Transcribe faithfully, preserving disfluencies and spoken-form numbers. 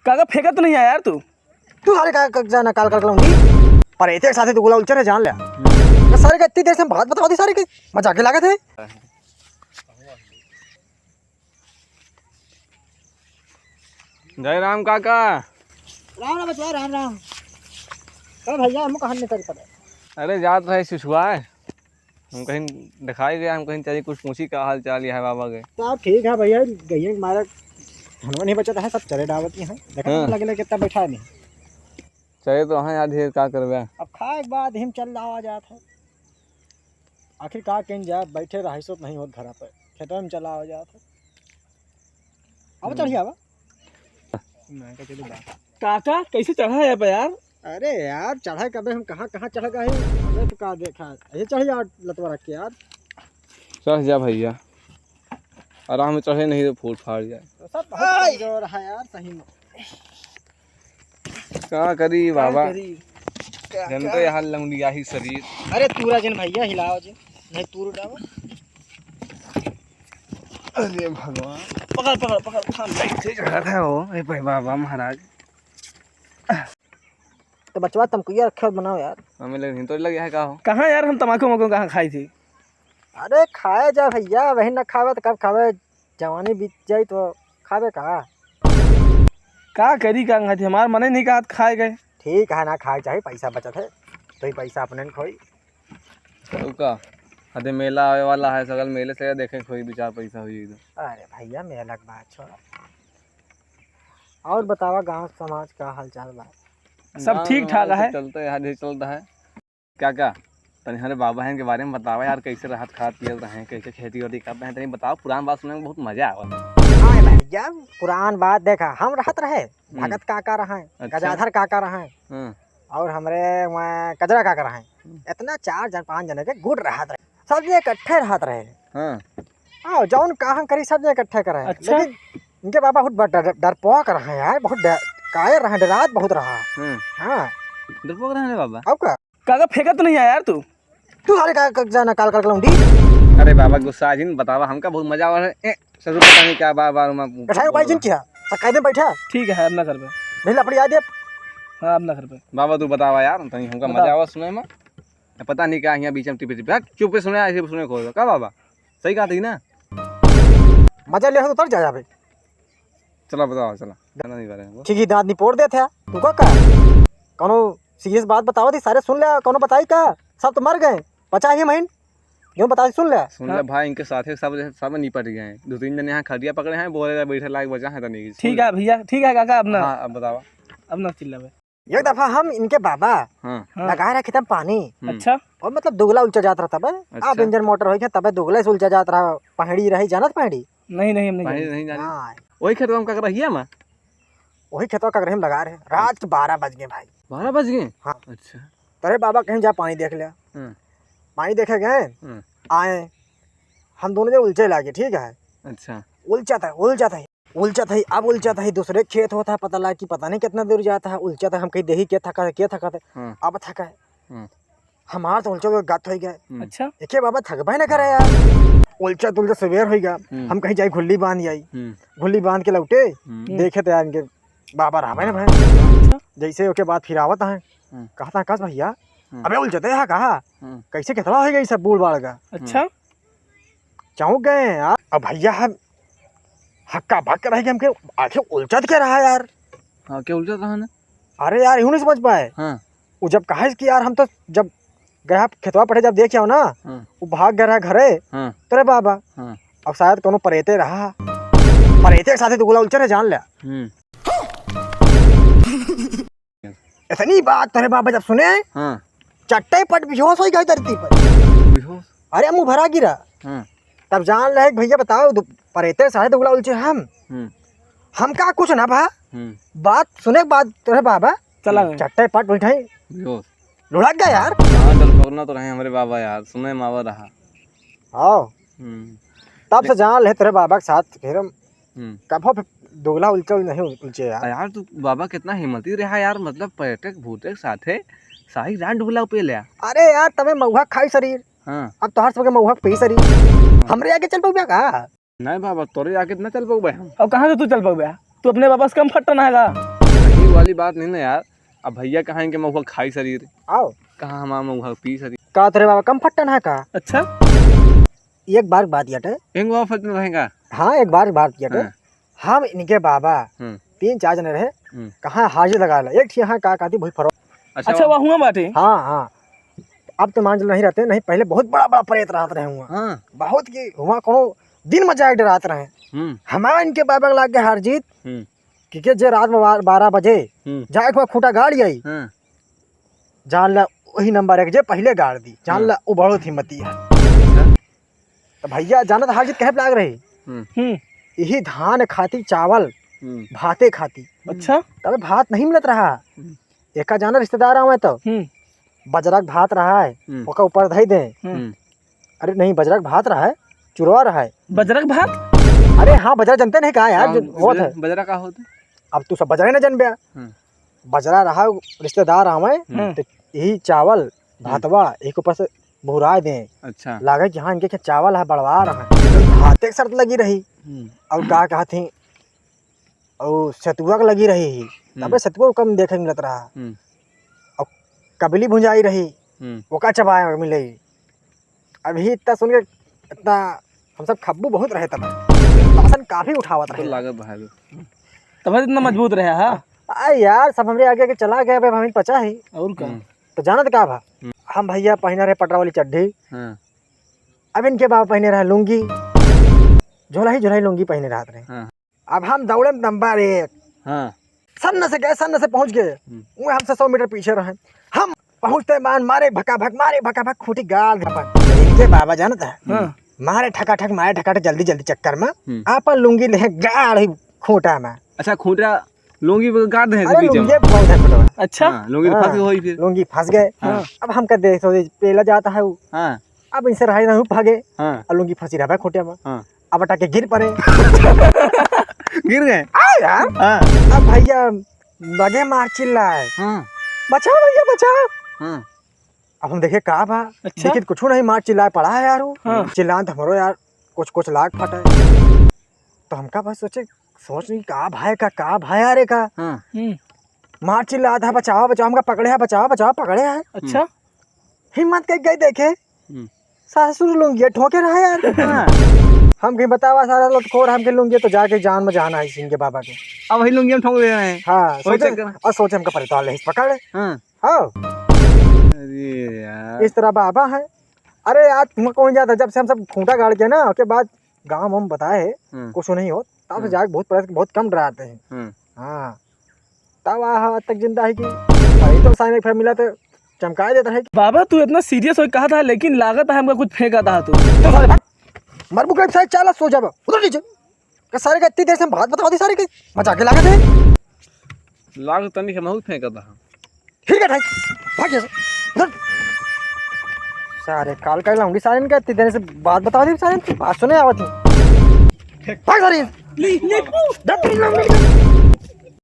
काका, फेंकत नहीं है यार तू। तू सारे का, का जाना काल कर लौंडी। पर एते साथे दुगला उलचर है, जान ले। तो सारे का इतनी देर से हम बात बतावत ही, सारे के मजाक लागत है। जय राम काका। राम राम बचवा, राम राम। अरे भैया, हम कहाँ नहीं कर पड़े। अरे जात रहे सिसुआ, हम कहीं दिखाई गया, हम कहीं चली कुछ पूछी का हाल चाल है बाबा के। तो आप ठीक है भैया, गइया के मारे धनवा नहीं बचत है, सब चरे डावत ही हैं। देखा हाँ। लगे लगे कितना बैठा नहीं। चरे तो हैं यार, ढेर का करबे। अब खाए के बाद हम चल जावा जात है। आखिर का कहीं जाए, बैठे रहाई सो नहीं होत घर पे, खेतवा में चला आवा जात है। अब चढ़िया बा। काका, कैसे चढ़ा है अब यार? अरे यार, चढ़ा कबे हम कहाँ, कहाँ चढ़ गए? अबे तो का देखा, ये चढ़ जा लतवा रख के यार। चढ़ जा भैया, आराम में चढ़े, नहीं तो फूट फाड़ जाए। तो सब बहुत कमजोर है यार, सही में। का करी का बाबा? करी? का, जनते का? यहाँ लंगड़िया ही शरीर। अरे तूरा जिन भैया, हिलाओ जिन, नहीं तूर उड़ाओ। अरे भगवान। पकड़, पकड़, पकड़, थाम। कैसे चढ़त है वो? ए भाई बाबा महाराज। तो बचवा तमकुइया रखे हो बनाओ यार। हमें लगे हिंतोड़ लगे है का हो? कहाँ यार हम तमाकू मकू कहाँ खाई थी? अरे खाए जा भैया, वही न खावे तो कब खावे? जवानी बीत जाई तो खावे का? का करी का खाई थी? हमार मने नहीं कहत खाए गए। ठीक है ना, खाए चाहे, पैसा बचत है, तो ही पैसा अपने न खोई। तो का? अरे मेला आवे वाला है, सगल मेले से देखे कोई दो चार पैसा हुई एकदम। अरे भैया, मेला के बात छोड़ा। और बतावा, गांव समाज का हाल चाल बा? सब गाँव ठीक ठाक में तो है। चलता है, यहाँ चलता है। क्या क्या? तनी हमारे बाबा हैं के बारे में बतावा यार, कैसे रहत खात पियत रहे, कैसे खेती वेती करत रहे, तनी बताओ, पुरान बात सुने में बहुत मजा आवा। हाँ भैया, पुरान बात देखा, हम रहत रहे, हम्म। भगत काका रहे, अच्छा। गजाधर काका रहे, हाँ। और हमरे वहाँ कजरा काका रहे। हम्म। इतना चार जन, पाँच जने के गुट रहत रहे, सब ये इकट्ठे रहत रहे। हाँ। हाँ, जौन काम करी सब ये इकट्ठे करे। अच्छा। लेकिन इनके बाबा बहुत बड़ डर-, डरपोक रहे यार, बहुत डर-, कायर रहे, डरात बहुत रहा। हम्म। हाँ। डरपोक रहे बाबा? अब का? काका फेंकत नहीं है यार तू। तू सारे का, का जाना काल काल कलौंडी। अरे बाबा गुस्सा जिन बतावा, हमका बहुत मजा आवा है। ए, ससुर पता नहीं क्या बार बार मैं बैठा है भाई जिन क्या? सब कायदे बैठा। ठीक है, अब ना करबे। नहीं लपड़ी आ दे। हाँ, अब ना करबे। बाबा तू बतावा यार, तनी हमका बताओ। मजा आवा सुने में। पता नहीं क्या यहाँ बीच में टिपे टिपे। हट, चुप से सुने, ऐसे सुने खोल। का बाबा? सही कहा थी ना? मजा ले हो तो उतर जा, जा बे। चला बताओ, चला। गाना नहीं गा रहे हैं वो। ठीक ही दांत निपोर देत है। तू का का? कौनो सीरियस बात बतावा थी, सारे सुन ले, कौनो बताई का? सब तो मर गए, बचा ही महीन। क्यों बताई, सुन ले। सुन ले हाँ। भाई, इनके साथे सब, सब निपट गए हैं। दो तीन जने यहाँ खटिया पकड़े हैं, बोले रहे, "बैठे लायक बचा है तनी।" सुन ठीक ले। है भैया, ठीक है काका, अब ना। हाँ, अब बतावा। अब ना चिल्लावे। एक दफा हम इनके बाबा हाँ। हाँ। लगाए रहे खेतम पानी। हम्म। अच्छा। और मतलब दुगला उलचा जात रहा तबे। अच्छा। अब इंजन मोटर होई के तबे दुगला से उलचा जात रहा, पहाड़ी रही, जानत पहाड़ी? नहीं, नहीं, हम नहीं पानी जानते। नहीं जाने। हाँ। वही खेतवा में का रहिया मा? वही खेतवा का रही हम लगा रहे। रात के बारह बज गए भाई। बारह बज गए? हाँ। अच्छा। तरे बाबा कहीं जा पानी देख लिया। हाँ। पानी देखे गए, हाँ। आए, हम दोनों जने उलचे लागे, ठीक है? अच्छा। उलचा था, उलचा था। उलचत है, अब उलचत है, दूसरे खेत होता है, पता लगा कि पता नहीं कितना दूर जाता है, उलचत है, हम कहीं देही के थका है, के थका है, हाँ। अब थका है। हाँ। हमार तो उलचत हुए गत हो गए। हम्म। अच्छा। एके बाबा थकबे ना करे यार। उलचत उलचत सवेर हो गया, हम्म। हम कहीं जाई घुल्ली बांध आई। हम्म। घुल्ली बांध के लौटे, हम्म। देखे तो यार इनके बाबा रहबे ना भाई। अच्छा। जैसे ओके बाद फिर आवत है, हम्म। कहता है, "कस भैया, हम्म। अबे उलचते है कहा? हम्म। कैसे कितना हो गया सब बूढ़ बाढ़ का?" अच्छा। हम्म। चौंक गए हैं यार। अब भैया हम हक्का बक्का रह गए, हमके आखिर उलचत क्या रहा यार? हाँ, क्या उलचत रहा ना? अरे यार, यूं नहीं समझ पाए। हाँ। वो जब कहा कि यार हम तो जब गया खेतवा पटे जब देख आओ ना, हाँ। वो भाग गया रहा घरे। हाँ। तेरे बाबा। हाँ। अब शायद कोनो परेते रहा, परेते के साथे दुगला उलचत रहे, जान ले। हम्म। इतनी बात तोरे बाबा जब सुने, हाँ। चट्टे पट बेहोश हो गए धरती पर। बेहोश? अरे मुंह भरा गिरा। हाँ। तब जान ले कि भैया बताओ, दु-, परेते सारे दुगला उलचे हम। हम्म। हमका कुछ ना भा। हम्म। बात सुने के बाद तोरे बाबा चला गए। चट्टे पट बैठे। बेहोश। लुढ़क गया यार। हाँ, डरपोकना तो रहे हमरे बाबा यार, सुने मावा रहा। हाँ। हम्म। तब से ले- जान ले तोरे बाबा के साथ फिर हम हम्म। कभो भी दुगला उलचा नहीं उलचे यार। यार, तू बाबा कितना हिम्मती रहा यार, मतलब, पर्यटक भूतक साथे सारी रात दुगला पे लिया। अरे यार, तबे महुआ खाई शरीर। हाँ। अब तोहर सबके महुआ पी शरीर। हाँ। हमरे आगे चल पउबे का? नहीं बाबा, तोरे आगे ना चल पउबे हम। अब कहाँ से तू चल पउबे? तू अपने बाबा से कम फट्टन है का? वाली बात नहीं ना यार। अब भैया कहाँ इनके महुआ खाई शरीर, आओ। कहाँ हमारा महुआ पी शरीर। का तोरे बाबा कम फट्टन है का? अच्छा। एक बार बात यटे। एक बार फट्टन रहेगा। हाँ, एक बार बात यटे। हाँ। हम इनके बाबा हम्म। तीन चार जने रहे, हम्म। कहाँ हाजिर लगा ला, एक ठे यहाँ का कहती भूई फरो। अच्छा, अच्छा, वो हुआ बाटे। हाँ, हाँ। अब तो मान नहीं रहते, नहीं पहले बहुत बड़ा बड़ा प्रेत रहत रहे हुआ। हाँ। बहुत कि हुआ कोनो दिन में जाके डरात रहे। हम्म। हमारा इनके बाबा के लाग के हार जीत हम्म। कि के जे रात में बार-, बारह बजे हम्म। जाए के हुआ खूंटा गाड़ आई। हाँ। जान ला वही नंबर एक जे पहले गाड़ दी, जान हाँ। ला वो बहुत हिम्मती है। अच्छा। तो भैया जानत हार जीत कहे पे लाग रही। हम्म। हम्म। यही धान खाती चावल, हम्म। भाते खाती। अच्छा। तबे भात नहीं मिलत रहा। हम्म। एका जाना रिश्तेदार आवे तो हम्म। बजरा के भात रहा है, हम्म। ओका ऊपर धई दे। हम्म। हम्म। अरे नहीं, बजरा के भात रहा है, चुरवा रहा है। बजरा के भात? अरे हाँ, बजरा जानते नहीं का यार, का जो होत बजरा, है। बजरा का होत है? अब तू सब बजरा ही ना जानबे। हम्म। बजरा रहा, रिश्तेदार आवे, हम्म। तो यही चावल, हम्म। भातवा, एक ऊपर से भुराए दे। अच्छा। लागे कि हाँ, इनके खेत चावल है, बड़वा रहा है। भाते के शर्त लगी रही। हम्म। और का कहत ही, और सतुआ के लगी रही ही। हम्म। तबे सतुआ कम देखे मिलत रहा। हम्म। और कबली भुंजाई रही, हम्म। ओका चबाए मिले। अभी इतना सुन के इतना हम सब खब्बू बहुत रहे तब। बासन काफी उठावत तो रहे। लागत भाई। तब इतना मजबूत रहे, हाँ? आ यार, सब हमरे आगे आगे चला गया, अब हमें पचा ही। और का? हम्म। तो जानत का भा? हम्म। हम भैया पहिने रहे पटरा वाली चड्ढी। हाँ। अब इनके बाबा पहिने रहे लुंगी। झोला ही झोला ही लुंगी पहिने रहत रहे। हाँ। अब हम दौड़े में नंबर एक। हाँ। सन्न से गए, सन्न से पहुंच गए। हम्म। वो हमसे सौ मीटर पीछे रहे। हम पहुंचते मान मारे भका भक, मारे भका भक, खूंटी गाड़ दे अपन। इनके बाबा जानता है? हाँ। मारे ठका ठक, मारे ठका ठक, जल्दी जल्दी चक्कर में हम्म। आपन लुंगी ले गाड़ ही खूंटा में। अच्छा, खूंटा लुंगी पे गाड़ दे हैं अरे बीच में। लुंगी बहुत है खूंटा में। अच्छा। हाँ, लुंगी तो हाँ, फंस गई फिर। लुंगी फंस गए। हाँ। अब हम कर दे, सो पेला जाता है वो। हाँ। अब इनसे रहाई नहीं भागे। हाँ। और लुंगी फंसी रहा खूंटे में। हाँ। अब अटक के गिर पड़े। गिर गए? आ यार। हाँ। अब भैया लगे मार चिल्लाए। हाँ। "बचाओ भैया, बचाओ।" हाँ। अब हम देखे का भा, अच्छा। देखित कुछ नहीं, मार चिल्लाए पड़ा है यार वो। हाँ। चिल्लान तो हमरो यार कुछ कुछ लाग फटे। तो हमका बस सोचे, सोच नहीं का भाई का, का भाई यार का। हाँ। हम्म। मार चिल्लात है, "बचाओ, बचाओ, हमका पकड़े है, बचाओ, बचाओ, पकड़े है।" अच्छा। हिम्मत कइके गए देखे, हम्म। सासुर लुंगिया ठोके रहा यार। हाँ। हम कहीं बतावा सारा लटकोर हमके लुंगिया तो जाके जान में जान आई सिंह के बाबा के। अब वही लुंगिया में ठोक दे रहे हैं। हाँ, वही सोचे, चक्कर में। और सोचे हमका पलटवाल रही पकड़। हाँ। हाँ। अरे यार। इस तरह बाबा है। अरे यार, तुम कौन जाता, जब से हम सब खूंटा गाड़ के ना, उसके बाद गाँव में हम बताए, हम्म। कुछ नहीं हो, तब से हम्म। जाके बहुत प्रयास, बहुत कम डराते हैं। हम्म। हाँ। तब आ, आज तक जिंदा है कि भाई तो सामने फिर मिला तो चमकाए देता है कि बाबा, तू इतना serious होके कहा था, लेकिन लागत है हमका कुछ फेंका था तू। तो साले भाग, मरबू के साथ चाला सो जाबा, उधर नीचे। का सारे का इतनी देर से हम बात बतावा दी सारे के, मजाक के लागत है। लाग तनी के महू फेंका था। फिर क्या था? भाग यहाँ से। उधर। सारे काल का लाऊंगी सारे इनका, इतनी देर से बात बतावा दी सारे इनकी, बात सुने आवत है। भाग सारे। ले, ले, डर, डर, डर, डर।